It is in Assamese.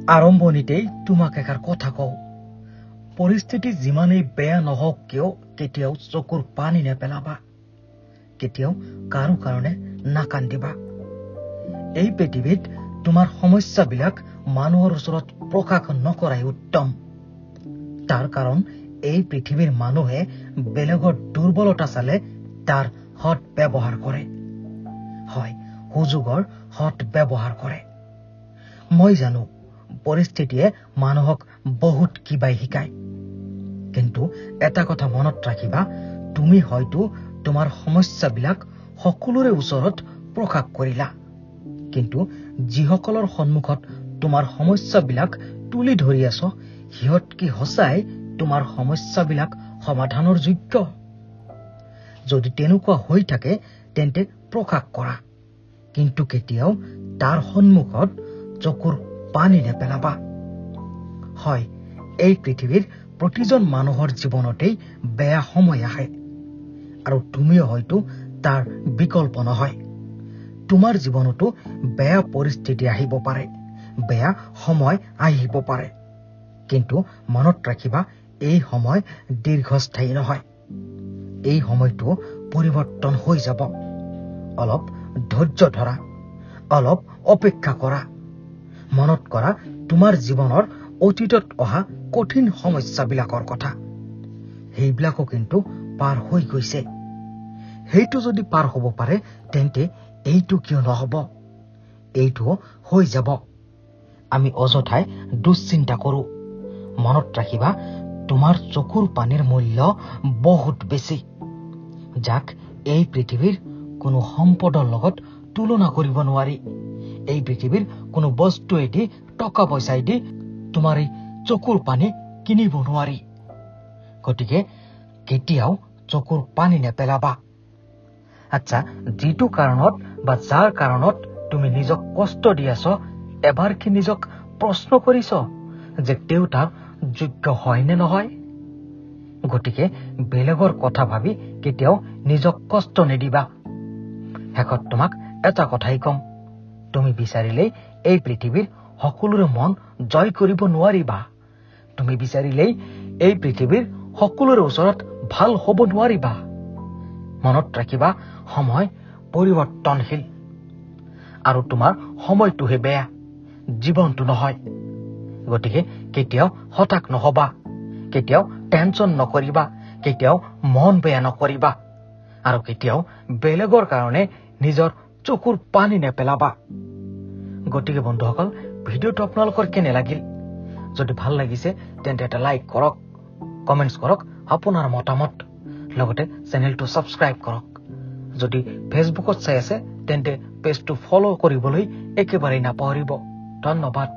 আৰম্ভণিতেই তোমাক এষাৰ কথা কওঁ, পৰিস্থিতি যিমানেই বেয়া নহওক কিয় কেতিয়াও চকুৰ পানী নেপেলাবা, কেতিয়াও কাৰো কাৰণে নাকান্দিবা। এই পৃথিৱীত তোমাৰ সমস্যাবিলাক মানুহৰ ওচৰত প্ৰকাশ নকৰাই উত্তম। তাৰ কাৰণ এই পৃথিৱীৰ মানুহে বেলেগৰ দুৰ্বলতা চালে তাৰ সৎ ব্যৱহাৰ কৰে, হয় সুযোগৰ সৎ ব্যৱহাৰ কৰে। মই জানো পৰিস্থিতিয়ে মানুহক বহুত কিবাই শিকায়, কিন্তু এটা কথা মনত ৰাখিবা, তুমি হয়তো তোমাৰ সমস্যাবিলাক সকলোৰে ওচৰত প্ৰকাশ কৰিলা, কিন্তু যিসকলৰ সন্মুখত তোমাৰ সমস্যাবিলাক তুলি ধৰি আছ, সিহঁত কি সঁচাই তোমাৰ সমস্যাবিলাক সমাধানৰ যোগ্য? যদি তেনেকুৱা হৈ থাকে তেন্তে প্ৰকাশ কৰা, কিন্তু কেতিয়াও তাৰ সন্মুখত চকুৰ পানী নেপেলাবা। হয়, এই পৃথিৱীৰ প্ৰতিজন মানুহৰ জীৱনতেই বেয়া সময় আহে, আৰু তুমিও হয়তো তাৰ বিকল্প নহয়। তোমাৰ জীৱনতো বেয়া পৰিস্থিতি আহিব পাৰে, বেয়া সময় আহিব পাৰে, কিন্তু মনত ৰাখিবা এই সময় দীৰ্ঘস্থায়ী নহয়। এই সময়টো পৰিৱৰ্তন হৈ যাব। অলপ ধৈৰ্য ধৰা, অলপ অপেক্ষা কৰা। মনত কৰা তোমাৰ জীৱনৰ অতীতত অহা কঠিন সমস্যাবিলাকৰ কথা, সেইবিলাকো কিন্তু পাৰ হৈ গৈছে। সেইটো যদি পাৰ হ'ব পাৰে তেন্তে এইটো কিয় নহ'ব? এইটোও হৈ যাব। আমি অযথাই দুশ্চিন্তা কৰোঁ। মনত ৰাখিবা তোমাৰ চকুৰ পানীৰ মূল্য বহুত বেছি, যাক এই পৃথিৱীৰ কোনো সম্পদৰ লগত তুলনা কৰিব নোৱাৰি। এই পৃথিৱীৰ কোনো বস্তুৱেদি, টকা পইচাইদি তোমাৰ এই চকুৰ পানী কিনিব নোৱাৰি। গতিকে কেতিয়াও চকুৰ পানী নেপেলাবা। আচ্ছা, যিটো কাৰণত বা যাৰ কাৰণত তুমি নিজক কষ্ট দি আছ, এবাৰ কি নিজক প্ৰশ্ন কৰিছ যে তেওঁ তাৰ যোগ্য হয় নে নহয়? গতিকে বেলেগৰ কথা ভাবি কেতিয়াও নিজক কষ্ট নিদিবা। শেষত তোমাক এটা কথাই কম, তুমি বিচাৰিলেই এই পৃথিৱীৰ সকলোৰে মন জয় কৰিব নোৱাৰিবা। তুমি বিচাৰিলেই এই পৃথিৱীৰ সকলোৰে ওচৰত ভাল হ'ব নোৱাৰিবা। মনত ৰাখিবা, সময় পৰিৱৰ্তনশীল, আৰু তোমাৰ সময়টোহে বেয়া, জীৱনটো নহয়। গতিকে কেতিয়াও হতাশ নহবা, কেতিয়াও টেনচন নকৰিবা, কেতিয়াও মন বেয়া নকৰিবা, আৰু কেতিয়াও বেলেগৰ কাৰণে নিজৰ চকুৰ পানী নেপেলাবা। গতিকে বন্ধুসকল, ভিডিঅ'টো আপোনালোকৰ কেনে লাগিল? যদি ভাল লাগিছে তেন্তে এটা লাইক কৰক, কমেণ্টছ কৰক আপোনাৰ মতামত, লগতে চেনেলটো ছাবস্ক্ৰাইব কৰক। যদি ফেচবুকত চাই আছে তেন্তে পেজটো ফ'ল' কৰিবলৈ একেবাৰেই নাপাহৰিব। ধন্যবাদ।